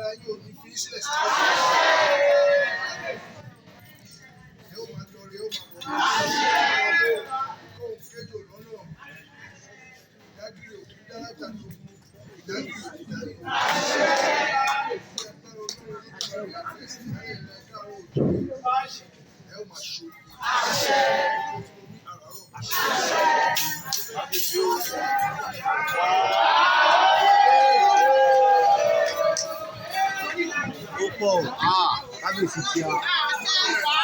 Ẹlẹ́dàá yóò ní fi í sílẹ̀ sí ẹ ó máa lọ rí, ó máa bọ̀ rí. Kóun kéjò lọ́nà ìdágìrì òkú dálájà tó mú ìdágìrì òkú dárí. Ní agbára Ọlọ́run Olódùmarè àti ẹ̀sìn ìdálẹ̀ ilẹ̀ káàárọ̀ oòjíire, ẹ ó máa ṣe oríire. Ojú tí mo wí àràárọ̀. Ó pọ̀, kábíyèsí tí a.